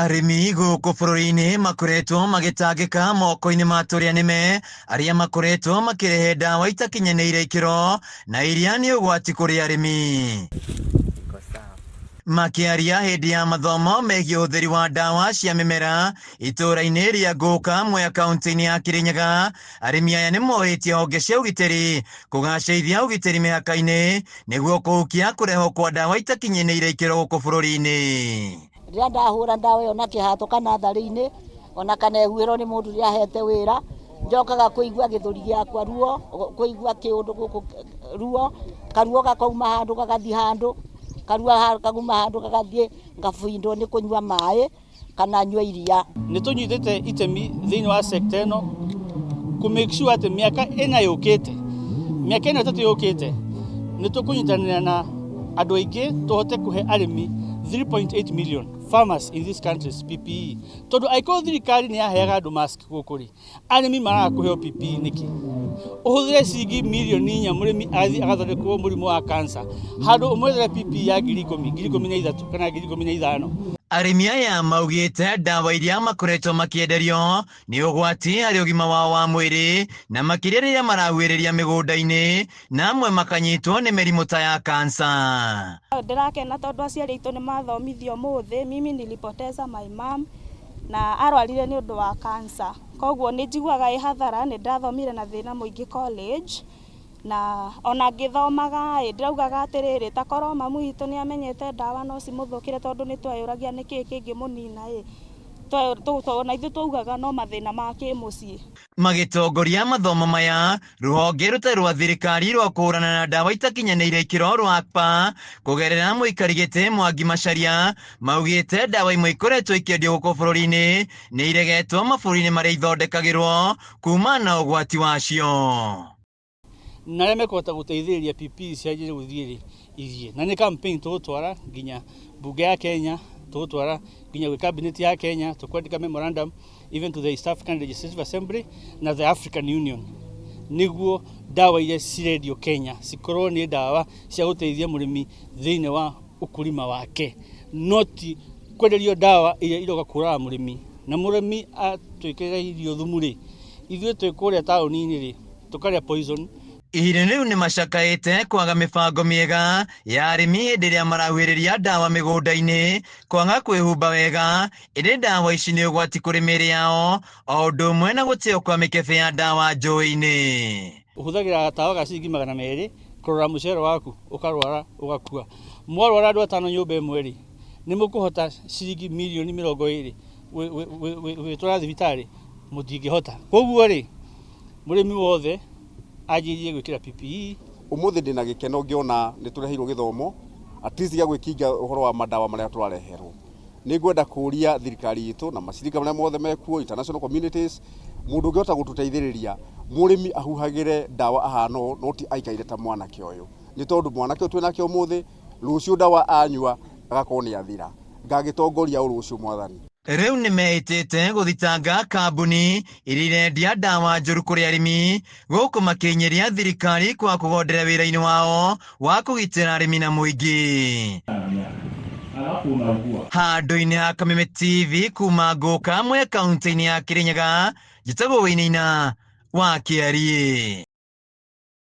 Arĩmi gũkũ bũrũri-inĩ makoretwo magĩtangĩka moko-inĩ ma tũrĩa nĩme arĩa makoretwo makĩrehe ndawa itakinyanĩire ikĩro na iria nĩ ũgwati kũrĩ arĩmi. Makĩaria hĩndĩ ya mathomo megiĩ ũhũthĩri wa ndawa cia mĩmera itũũra-inĩ rĩa Ngũka, Mwea kaunti-inĩ ya Kirinyaga, arĩmi aya nĩ morĩtie honge cia ũgitĩri kũgacĩrithia ũgitĩri mĩhaka-inĩ nĩguo kũhukia kũrehwo kwa ndawa itakinyanĩire ikĩro gũkũ bũrũri-inĩ. Rĩrĩa ndahũra ndawa ĩyo na kĩhato kana tharĩ-inĩ, ona kana ĩhuhĩrwo nĩ mũndũ ũrĩa hete wĩra, njokaga kũigua gĩthũri gĩakwa ruo, kũigua kĩũndũ gũkũ ruo, karuo gakauma handũ gagathiĩ handũ, karuo kakauma handũ gagathiĩ, ngabindwo nĩ kũnyua maĩ kana nyue iria. Nĩ tũnyitĩte itemi thĩinĩ wa sector ĩno kũ make sure atĩ mĩaka ĩna yũkĩte, mĩaka ĩno ĩtatũ yũkĩte, nĩ tũkũnyitanĩra na andũ aingĩ tũhote kũhe arĩmi 3.8 million farmers in this country PPE. Tondũ angĩkorwo thirikari nĩ yaheaga andũ mask gũkũ rĩ, arĩmi maraga kũheo PPE nĩkĩ? Ũhũthĩre ciringi mirioni inya mũrĩmi athiĩ agathondekwo mũrimũ wa cancer handũ ũmwethere PPE ya 10,000, 13,000 kana 15,000. Arĩmi aya maugĩte ndawa iria makoretwo makĩenderio nĩ ũgwati harĩ ũgima wao wa mwĩrĩ na makĩria rĩrĩa marahuhĩrĩria mĩgũnda-inĩ na amwe makanyitwo nĩ mĩrimũ ta ya kansa. Ndĩrakena tondũ aciari aitũ nĩ mathomithio ũmũthĩ. Mimi nilipoteza my mom na arwarire nĩ ũndũ wa cancer. Koguo nĩ njiguaga ĩ hathara, nĩ ndathomire na thĩna mũingĩ college na ona ngĩthomaga ĩ ndĩraugaga atĩrĩrĩ, ta korwo mamu witũ nĩ amenyete ndawa no cimũthũkĩre tondũ nĩ tweyũragia nĩkĩ kĩngĩmũnina ĩ, ona ithuĩ twaugaga no mathĩna ma kĩmũciĩ. Magĩtongoria mathomo maya, rũhonge rũtarĩ rwa thirikari rwa kũhũrana na ndawa itakinyanĩire ikĩro rwa ACPA kũgerera mũikari gĩtĩ Mwangi Macharia maugĩte ndawa imwe ikoretwo ikĩendio gũkũ bũrũri-inĩ nĩ iregetwo mabũrũri-inĩ marĩa ithondekagĩrwo kumana na ũgwati wacio. Na arĩa mekũhota gũteithĩrĩria PPE cianjie gũthiĩ rĩ ithiĩ, na nĩ campaign tũgũtwara nginya mbunge ya Kenya, tũgũtwara nginya gwĩ cabinet ya Kenya, tũkwandĩka memorandum even to the East African Legislative Assembly na the African Union nĩguo ndawa iria cirendio Kenya cikorwo nĩ ndawa cia gũteithia mũrĩmi thĩinĩ wa ũkũrima wake, no ti kwenderio ndawa iria iroka kũraga mũrĩmi, na mũrĩmi atwĩkĩrĩra irio thumu rĩ, ithuĩ twĩ kũrĩa taũni-inĩ rĩ, tũkarĩa poison. Ihinda rĩu nĩ macakaĩte kwaga mĩbango mĩega ya arĩmi hĩndĩ ĩrĩa marahuhĩrĩria ndawa mĩgũnda-inĩ, kwaga kwĩhumba wega, ĩndĩ ndawa ici nĩ ũgwati kũrĩ mĩĩrĩ yao, o ũndũ ũmwe na gũteo kwa mĩkebe ya ndawa njũĩ-inĩ. Ũhũthagĩra gatawa ga ciringi 200 kũrora mũcere waku ũkarwara ũgakua. Mwarwara andũ atano nyũmba ĩmwe rĩ, nĩ mũkũhota ciringi mirioni 20 gwĩtwara thibitarĩ? Mũtingĩhota. Koguo rĩ, mũrĩmi wothe anjĩrĩrie gwĩkĩra PPE. Ũmũthĩ ndĩna gĩkeno ngĩona nĩ tũreheirwo gĩthomo at least gĩa gwĩkinga ũhoro wa mandawa marĩa tũrareherwo. Nĩ ngwenda kũria thirikari itũ na macirika marĩa mothe mekuo, international communities, mũndũ ũngĩhota gũtũteithĩrĩria mũrĩmi ahuhagĩre ndawa ahana ũũ no ti aikaire ta mwanake ũyũ. Nĩ tondũ mwanake ũyũ twĩnake ũmũthĩ, rũciũ ndawa anyua agakorwo nĩ athira. Ngagĩtongoria ũ rũciũ mwathani? Rĩu nĩ meĩtĩte gũthitanga kambuni iria irendia ndawa njũru kũrĩ arĩmi gũkũ makĩinyĩria thirikari kwa kũgondera wĩra-inĩ wao wa kũgitĩra arĩmi na mũingĩ. Handũ-inĩ ha Kameme TV kuma Ngũka Mwea kaunti-inĩ ya Kirinyaga, njĩtagwo Wainaina wa Kĩariĩ.